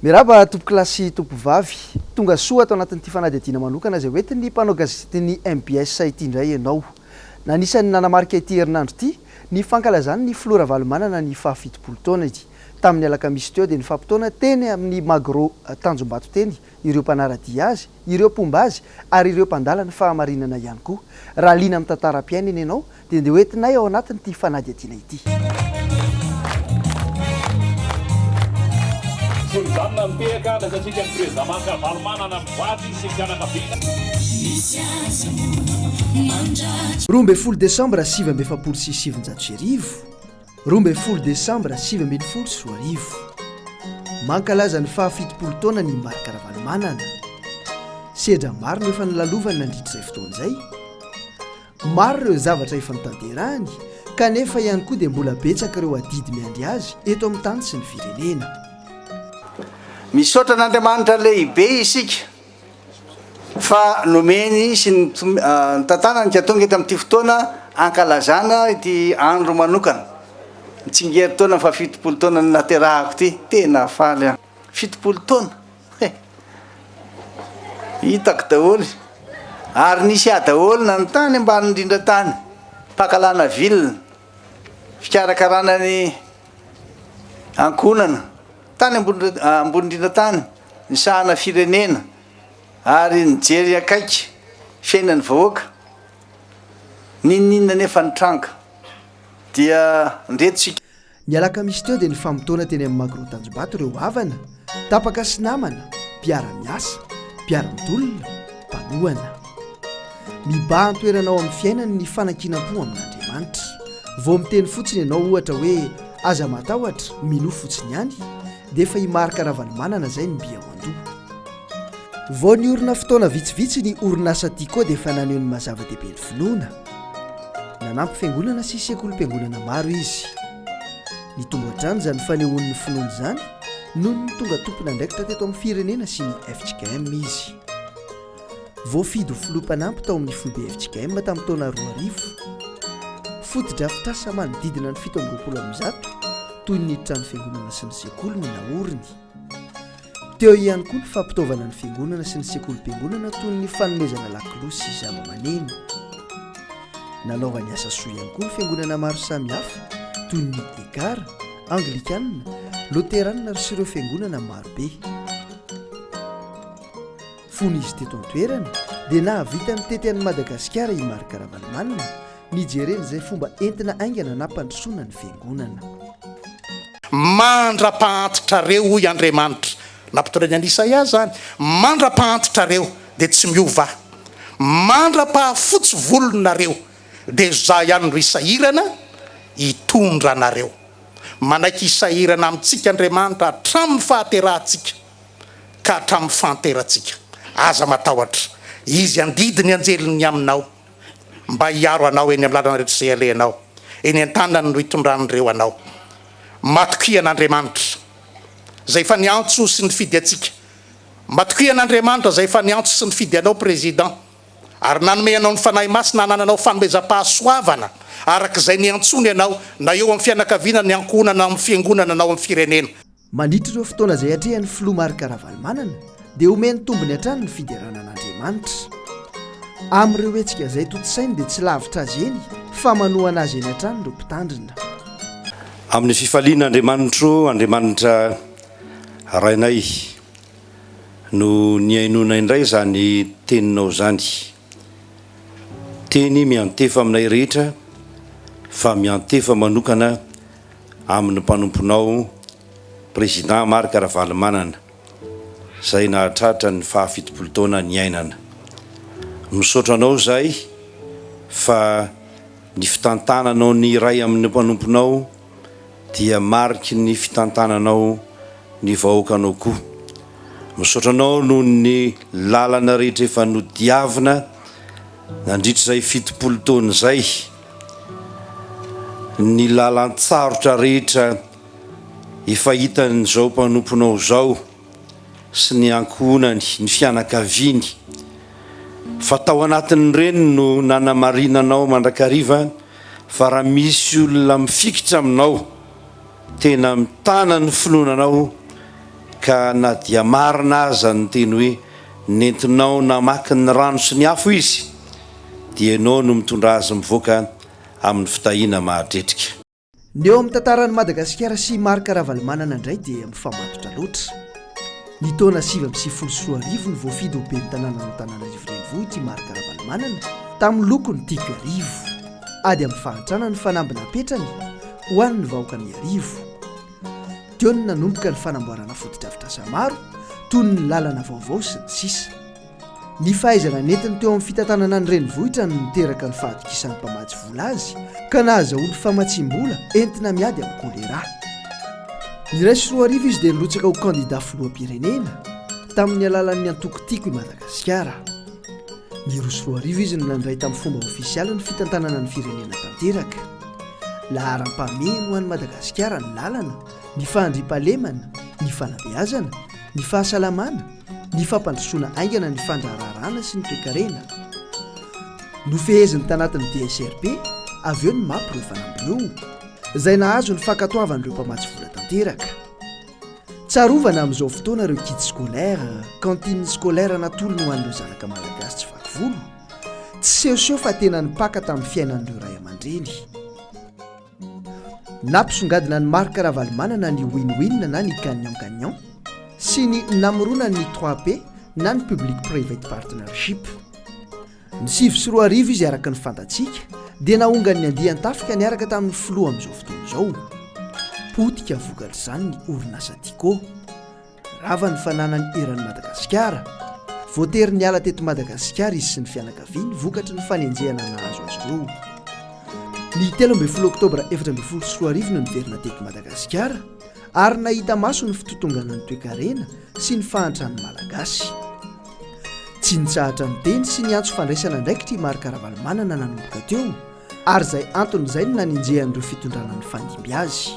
Miarahaba tompokolahy sy tompovavy, tonga soa ato anatin'ity fanadihadiana manokana izay hoentin'ny mpanao gazetin'ny mbs ity indray ianao. Anisan'ny nanamarika ity herinandro ity ny fankalazan'ny filoha Ravalomanana ny fahafitopolo taonany. Tamin'ny alakamisy teo dia nifampitaona teny amin'ny Magro Tanjombato teny ireo mpanara-dia azy, ireo mpomba azy ary ireo mpandala ny fahamarinana ihany koa. Raha liana amin'ny tantaram-piainany ianao dia ndeha hoentinay ao anatin'ity fanadihadiana ity. Tsy mijanona ny tehaka andraisantsika ny Président Marc Ravalomanana mivady sy ny fianakaviana. 12 desambra 1949, 12 desambra 2019. Mankalaza ny fahafitopolo taonany i Marc Ravalomanana. Sedra maro no efa nolalovany nandritra izay fotoana izay. Maro ireo zavatra efa notanterahany, kanefa ihany koa dia mbola betsaka ireo adidy miandry azy eto amin'ny tany sy ny firenena. Misaotra an'Andriamanitra lehibe isika fa nomeny sy nitantanany ka tonga eto amin'ity fotoana ankalazana ity andro manokana ny tsingerin-taona fahafitopolo taona naterahako ity. Tena faly aho. 70 taona he! Hitako daholo ary nisy ahy daholo na ny tany ambany indrindra tany, fankalana ville, fikarakarana ny ankohonana, tany ambony ambony indrindra tany, nisahana firenena ary nijery akaiky fiainan'ny vahoaka. N'inon'inona anefa nitranga dia ndreto tsika. Ny alakamisy teo dia nifamotoana teny amin'ny Magro Tanjombato ireo havana, tapaka sy namana, mpiara-miasa, mpiara-mitolona, mpanohana. Mibahan-toerana ao amin'ny fiainany ny fanankinam-po amin'Andriamanitra. Vao miteny fotsiny ianao ohatra hoe aza matahotra, minoa fotsiny ihany, dia efa i Marc Ravalomanana izay no mby ao an-doha. Vao niorina fotoana vitsivitsy ny orinasa Tiko dia efa naneho ny maha zava-dehibe ny finoana. Nanampy fiangonana sy sekolim-piangonana maro izy. Nitombo hatrany izany fanehoany ny finoany izany nony ny tonga tompon'andraikitra teto amin'ny firenena sy ny fjkm izy. Voafidy ho filoha mpanampy tao amin'ny foibe fjkm tamin'ny taona 2000. Fotodrafitrasa manodidina ny 127 toy ny trano fiangonana sy ny sekoly no naoriny. Teo ihany koa ny fampitaovana ny fiangonana sy ny sekolim-piangonana toy ny fanomezana lakolosy sy zavamaneno. Nanaovany asa soa ihany koa ny fiangonana maro samihafa toy ny Ekar, Anglikana, Loterana sy ireo fiangonana marobe. Fony izy teto an-toerana dia nahavita nitety an'i Madagasikara i Marc Ravalomanana nijerena izay fomba entina haingana nampandrosoana ny fiangonana. Mandra-pahantitrareo, hoy Andriamanitra. Nampitondrainy an'i Isaia izany. Mandra-pahantitrareo, dia tsy miova Aho. Mandra-pahafotsy volonareo, dia Izaho ihany no hisahirana hitondra anareo. Manaiky hisahirana amintsika Andriamanitra hatramin'ny fahaterahantsika ka hatramin'ny fahanterantsika. Aza matahotra. Izy handidy ny anjeliny ny aminao. mba hiaro anao eny amin'ny lalana rehetra izay alehanao. Eny an-tanany no hitondran'ireo anao. Matokia an'Andriamanitra, izay efa niantso sy nifidy antsika. Matokia an'Andriamanitra, izay efa niantso sy nifidy anao Président, ary nanome anao ny Fanahy Masina hanananao fanomezam-pahasoavana araka izay niantsoany anao, na eo amin'ny fianakaviana, ny ankohonana, na amin'ny fiangonana, na ao amin'ny firenena. Mandritra ireo fotoana izay atrehan'ny filoha Marc Ravalomanana dia omeny tombony hatrany ny fiderana an'Andriamanitra. Amin'ireo hetsika izay tontosainy dia tsy lavitra azy eny fa manohana azy eny hatrany ireo mpitandrina. Amin'ny fifaliana Andriamanitro, Andriamanitra Rainay, no nihainoana indray izany teninao izany. Teny miantefa aminay rehetra fa miantefa manokana amin'ny mpanomponao Président Marc Ravalomanana izay nahatratra ny faha 70 taona niainana. Misaotra anao izahay fa ny fitantananao ny iray amin'ny mpanomponao dia mariky ny fitantananao ny vahoakanao koa. Misaotra anao noho ny lalana rehetra efa nodiavina nandritra izay 70 taona izay, ny lalan-tsarotra rehetra efa hitan'izao mpanomponao izao sy ny ankohonany, ny fianakaviany, fa tao anatin'ireny no nanamarinanao mandrakariva fa raha misy olona mifikitra aminao, tena mitana ny finoana anao. Ka na dia marina aza ny teny hoe nentinao namaky ny rano sy ny afo izy, dia ianao no mitondra azy mivoaka amin'ny fitahiana mahadretrika. Ny eo amin'ny tantaran'i Madagasikara sy Marc Ravalomanana indray dia mifamatotra loatra. Ny taona 2099 no voafidy ho ben'ny tanànan'Antananarivo Renivohitra i Marc Ravalomanana tamin'ny lokony Tiako Iarivo. Ady amin'ny fahantrana ny fanamby napetrany ho an'ny vahoakan'Iarivo. Teo no nanomboka ny fanamboarana fotodrafitrasa maro toy ny lalana vaovao sy ny sisa. Ny fahaizana nentiny teo amin'ny fitantanana ny renivohitra no niteraka ny fahatokisan'ny mpamatsy vola azy ka nahazahoany famatsiam-bola entina miady amin'ny choléra. Ny 2001 izy dia nirotsaka ho kandida filoham-pirenena tamin'ny alalan'ny antoko Tiako i Madagasikara. Ny 2002 izy no nandray tamin'ny fomba ofisialy ny fitantanana ny firenena tanteraka. Laharam-pahamehana ho an'i Madagasikara ny lalana, ny fahandriampahalemana, ny fanabeazana, ny fahasalamana, ny fampandrosoana haingana ny fandraharaharana sy ny toekarena. Nofeheziny tanatin'ny DSRP avy eo ny map ireo fanamby ireo, izay nahazo ny fankatoavan'ireo mpamatsy vola tanteraka. Tsarovana amin'izao fotoana ireo kits scolaires, cantine scolaire natolony ho an'ireo zanaka malagasy tsy vaky volo. Tsy sehoseho fa tena nipaka tamin'ny fiainan'ireo ray aman-dreny. Nampisongadina an'i Marc Ravalomanana ny win-win na ny gagnant-gagnant sy ny namoronany ny trois P na ny Public Private Partnership. Ny 2009 izy araka ny fantatsika dia naongan'ny andian-tafika niaraka tamin'ny filoha amin'izao fotoana izao. Potika vokatr'izany ny orinasa Tiko. Rava ny fananany eran'i Madagasikara. Voatery niala teto Madagasikara izy sy ny fianakaviany vokatry ny fanenjehana nahazo azy ireo. Ny 13 oktobra 2014 no niverina teto Madagasikara ary nahita maso ny fitotonganan'ny toekarena sy ny fahantran'ny Malagasy. Tsy nitsahatra niteny sy niantso fandraisana andraikitra i Marc Ravalomanana nanomboka teo ary izay antony izay no nanenjehan'ireo fitondrana nifandimby azy.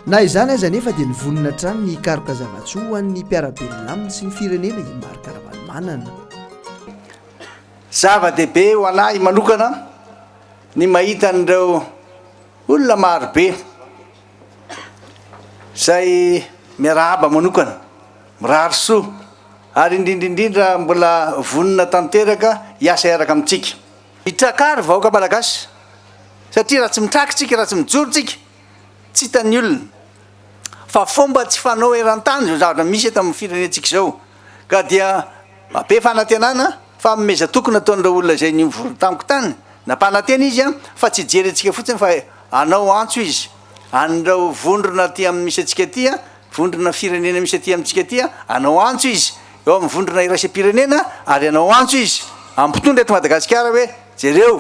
Na izany aza anefa dia nivonona hatrany ny hikaroka zava-tsoa ho an'ny mpiara-belona aminy sy ny firenena i Marc Ravalomanana. Zava-dehibe ho an'ahy manokana ny mahita an'ireo olona marobe izay miarahaba manokana, mirary soa ary indrindra indrindra mbola vonona tanteraka hiasa hiaraka amintsika. Mitraka ry vahoaka malagasy satria raha tsy mitraka isika, raha tsy mijoro isika, tsy hitan'ny olona fa fomba tsy fanao eran-tany izao zavatra misy eto amin'ny firenentsika izao ka dia mahabe fanantenana fa hanomezan-toky nataon'ireo olona izay nivory tamiko tany, nampanantena izy fa tsy hijery antsika fotsiny fa hanao antso izy an'ireo vondrona aty amin'ny misy antsika aty Vondrona firenena misy aty amintsika aty, hanao antso izy eo amin'ny vondrona iraisam-pirenena ary hanao antso izy amin'ny mpitondra eto Madagasikara hoe jereo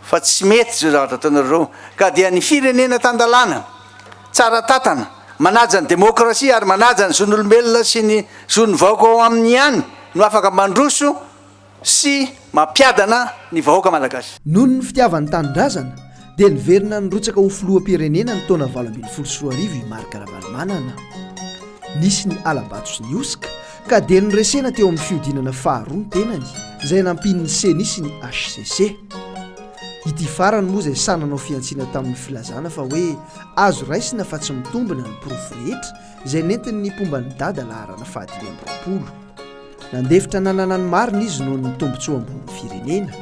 fa tsy mety izao zavatra ataonareo izao. Ka dia ny firenena tan-dalàna, tsara tantana, manaja ny demokrasia ary manaja ny zon'olombelona sy ny zon'ny vahoaka ao aminy ihany no afaka mandroso sy mampiadana ny vahoaka malagasy. Noho ny fitiavany tanindrazana dia niverina nirotsaka ho filoham-pirenena ny taona 2018 i Marc Ravalomanana. Nisy ny hala-bato sy ny hosoka ka dia noresena teo amin'ny fihodinana faharoa ny tenany izay nampian'ny Ceni sy ny hcc. Ity farany moa izay sahy nanao fihantsiana tamin'ny filazana fa hoe azo raisina fa tsy mitombina ny porofo rehetra izay nentin'ny mpomba an'i Dada laharana faha 25. Nandefitra nanana ny marina izy noho ny tombontsoa ambonin'ny firenena.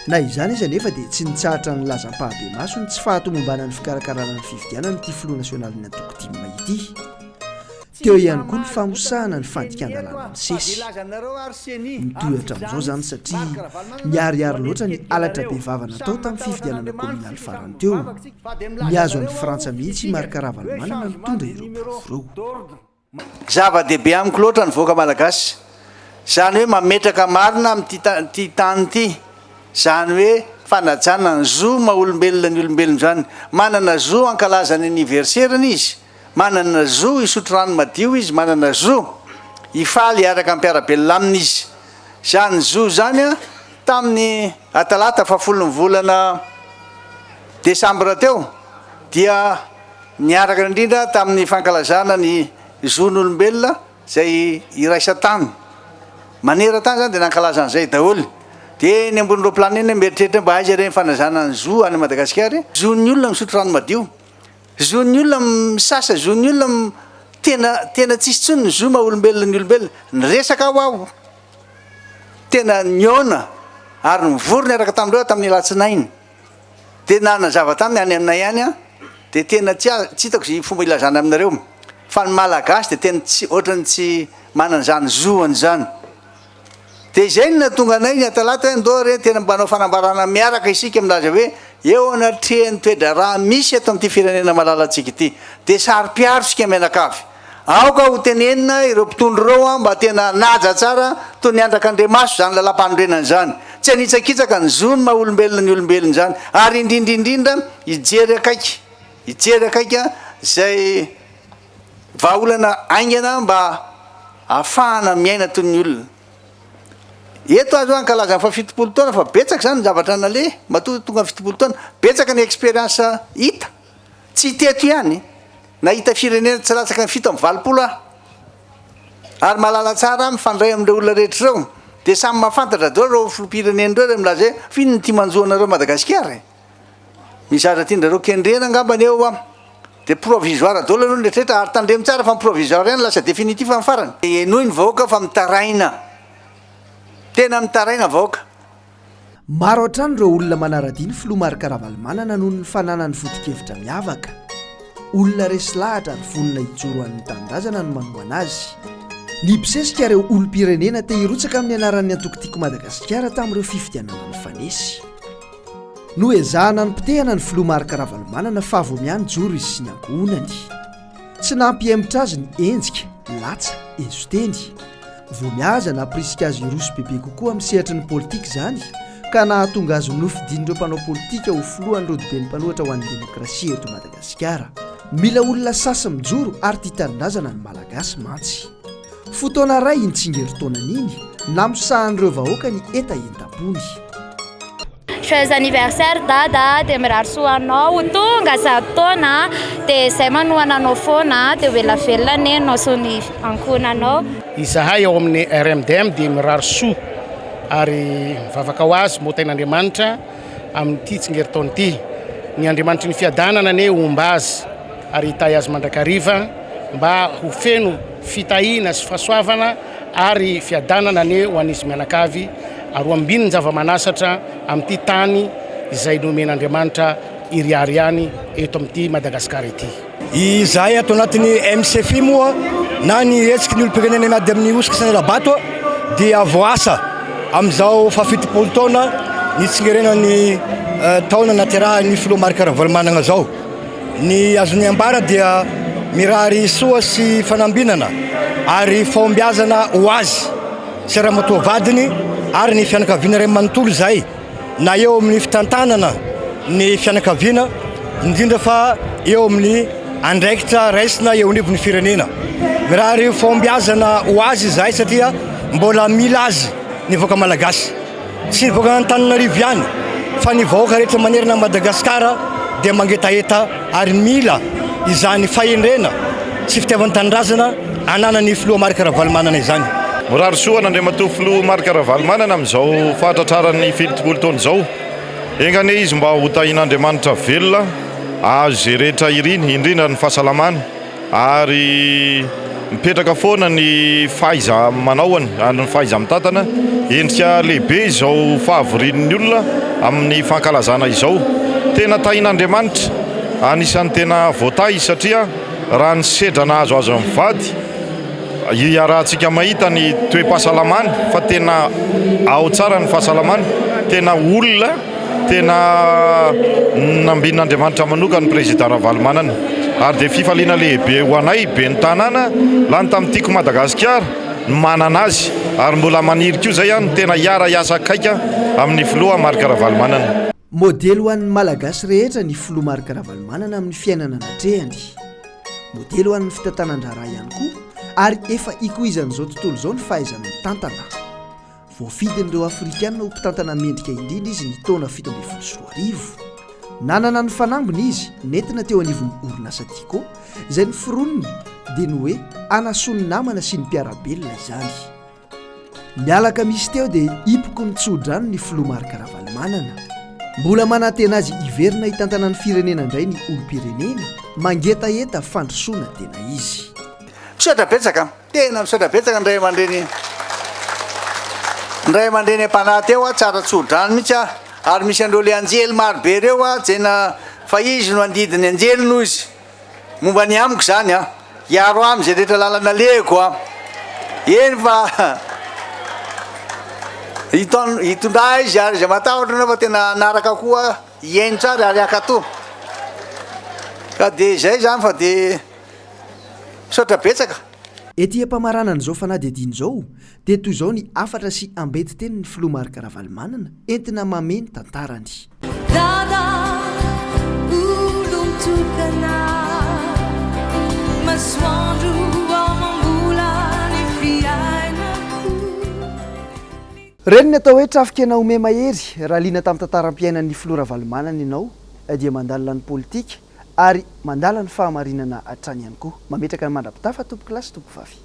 Na izany aza anefa dia tsy nitsahatra nilaza ampahabemaso ny tsy fahatomombanan'ny fikarakarana ny fifidianana ity filoha nasionalin'ny antoko tim ity. Teo ihany koa ny famosahana ny fandikan-dalàna misesy. Mitohy hatramin'izao izany satria niharihary loatra ny halatra bevava natao tamin'ny fifidianana kaominaly farany teo. Nihazo an'i Frantsa mihitsy i Marc Ravalomanana nitondra ireo porofo ireo. Zava-dehibe amiko loatra ny vahoaka malagasy. Izany hoe mametraka marina amin'ity ity tany ity. Izany hoe fanajana ny zo maha olombelona ny olombelona izany. Manana zo hankalaza ny anniversaire-ny izy, manana zo hisotro rano madio izy, manana zo hifaly hiaraka amin'ny mpiara-belona aminy izy. Izany zo izany tamin'ny talata fahafolon'ny volana desambra teo dia Niaraka indrindra tamin'ny fankalazana ny zon'olombelona izay iraisan-tany. Maneran-tany izany dia nankalaza an'izay daholo. Dia eny ambony roaplanina eny mieritreritra mba aiza re ny fanajana ny zo any Madagasikara e? Zon'ny olona misotro rano madio, zon'ny olona misasa, zon'ny olona. Tena tena tsisy intsony ny zo maha olombelona ny olombelona. Niresaka aho aho, tena nihaona ary nivory niaraka tamin'ireo aho tamin'ny alatsinainy. Dia nanazava taminy any aminay any aho, dia tena tsy tsy hitako izay fomba ilazana aminareo fa ny Malagasy dia tena tsy ohatran'ny tsy manana izany zo an'izany. Dia izay no nahatonga anay ny Atalata hoe ndao re tena mba hanao fanambarana miaraka isika milaza hoe eo anatrehan'ny toe-draharaha misy eto amin'ity firenena malalantsika ity dia saro-piaro isika mianakavy. Aoka ho tenenina ireo mpitondra ireo mba tena hanaja tsara toy ny andrak'Andriamaso izany lalàmpanorenana izany. Tsy hanitsakitsaka ny zon'ny maha olombelona ny olombelona izany ary indrindra indrindra hijery akaiky hijery akaiky izay Vahaolana haingana mba hahafahana miaina toy ny olona. Eto aho zao hankalaza ny faha-70 taona fa betsaka izany ny zavatra naleha matoa tonga ny 70 taona. Betsaka ny expérience hita. Tsy teto ihany, nahita firenena tsy latsaka ny 87 aho. Ary mahalala tsara aho mifandray amin'ireo olona rehetra ireo. Dia samy mahafantatra daholo ireo filoham-pirenena ireo raha milaza hoe f'inona ity manjo anareo Madagasikara e? Misy zavatra tian-drareo kendrena angambany eo an! Dia provisoire daholo aloha ny rehetrarehetra ary tandremo tsara fa ny provisoire ihany lasa définitif amin'ny farany. Dia henoy ny vahoaka fa mitaraina. Tena mitaraina vahoaka. Maro hatrany ireo olona manara-dia ny filoha Marc Ravalomanana noho ny fananany foto-kevitra miavaka. Olona resy lahatra ary vonona hijoro ho an'ny tanindrazana no manohana azy. Nibosesika ireo olom-pirenena te hirotsaka amin'ny anaran'ny antoko Tiako Madagasikara tamin'ireo fifidianana nifanesy. Noezahana nopotehana ny filoha Marc Ravalomanana fa vao miha nijoro izy sy ny ankohonany. Tsy nampihemotra azy ny enjika, latsa, eson-teny. Vao miha aza nampirisika azy hiroso bebe kokoa amin'ny sehatry ny politika izany ka nahatonga azy ho nofidian'ireo mpanao politika ho filohan'ny rodoben'ny mpanohitra ho an'ny demokrasia eto Madagasikara. Mila olona sahy sy mijoro ary tia tanindrazana ny Malagasy mantsy. Fotoana iray iny tsingerintaonany iny, namosahan'ireo vahoaka ny hetahetam-pony. Joyeux anniversaire Dada dia mirary soa anao ho tonga 100 taona dia izay manohana anao foana dia ho ela velona anie ianao sy ny ankohonanao. Izahay ao amin'ny RMDM dia mirary soa ary mivavaka ho azy motain'Andriamanitra amin'ity tsingerin-taona ity. Ny Andriamanitry ny fiadanana anie homba azy ary hitahy azy mandrakariva mba ho feno fitahiana sy fahasoavana ary fiadanana anie ho an'izy mianakavy ary ho ambinin-java-manasatra amin'ity tany izay nomen'Andriamanitra iriary ihany eto amin'ity Madagasikara ity. Izahay ato anatin'ny MCFI moa na ny hetsiky ny olom-pirenena miady amin'ny hosoka sy ny hala-bato dia voaasa amin'izao faha-70 taona nitsingerenan'ny taona naterahan'ny filoha Marc Ravalomanana izao. Ny azony ambara dia mirary soa sy fanambinana ary fahombiazana ho azy sy ramatoa vadiny ary ny fianakaviana iray manontolo izay na eo amin'ny fitantanana ny fianakaviana indrindra fa eo amin'ny andraikitra raisina eo anivon'ny firenena. Mirary fahombiazana ho azy izahay satria mbola mila azy ny vahoaka malagasy. Tsy ny vahoakan'Antananarivo ihany fa ny vahoaka rehetra manerana an'i Madagasikara dia mangetaheta ary mila izany fahendrena sy fitiavan-tanindrazana ananan'ny filoha Marc Ravalomanana izany. Mirary soa an'Andriamatoa Filoha Marc Ravalomanana amin'izao fahatratraran'ny 70 taona izao. Enga anie izy mba ho tahian'Andriamanitra velona hahazo izay rehetra iriny, indrindra ny fahasalamana. Ary mipetraka foana ny fahaiza-manaoany ary ny fahaiza-mitantana. Endrika lehibe izao fahavorian'ny olona amin'ny fankalazana izao. Tena tahin'Andriamanitra, anisan'ny tena voatahy izy satria raha ny sedra nahazo azy mivady, iarahantsika mahita ny toe-pahasalamany fa tena ao tsara ny fahasalamany, tena olona. Tena nambin'Andriamanitra manokana ny Prezida Ravalomanana ary dia fifaliana lehibe ho anay ben'ny tanàna lany tamin'ny Tiako Madagasikara ny manana azy ary mbola maniry koa izay aho ny tena hiara-hiasa akaika amin'ny Filoha Marc Ravalomanana. Modely ho an'ny Malagasy rehetra ny Filoha Marc Ravalomanana amin'ny fiainana natrehany. Modely ho an'ny fitantanan-draharaha ihany koa ary efa ikoizan'izao tontolo izao ny fahaizany mitantana. Voafidin'ireo Afrikana ho mpitantana mendrika indrindra izy ny taona 2017. Nanana ny fanambiny izy nentina teo anivon'ny orinasa Tiko, izay noforoniny dia ny hoe hanasoa ny namana sy ny mpiara-belona izany. Ny alakamisy teo dia hipoky ny tso-drano ny filoha Marc Ravalomanana. Mbola manantena azy hiverina hitantana ny firenena indray ny olom-pirenena mangetaheta fandrosoana tena izy. Misaotra betsaka an! Tena misaotra betsaka ny ray aman-dreny ny ray aman-dreny am-panahy teo an, tsara tso-drano mihitsy an, ary misy an'ireo le anjely maro be ireo an, tena fa izy no handidy ny anjeliny hoy izy, momba ny amiko izany an, hiaro ahy amin'izay rehetra lalana alehako an, eny fa hiton- hitondra ahy izy ary izay matahotra ianao fa tena hanaraka koa hihaino tsara ary hankatò, ka dia izay izany fa dia. Misaotra betsaka. Ety am-pamaranana izao fanadihadiana izao dia toy izao ny hafatra sy ambentitenin'ny filoha Marc Ravalomanana entina mamehy ny tantarany. Dada olon-tokana, masoandro amam-bola ny fiainako. Reny ny atao hoe trafikena ome-mahery, raha liana tamin'ny tantaram-piainan'ny filoha Ravalomanana ianao dia mandalina ny politika ary mandala ny fahamarinana hatrany ihany koa. Mametraka ny mandra-pitafa tompokolahy sy tompokovavy.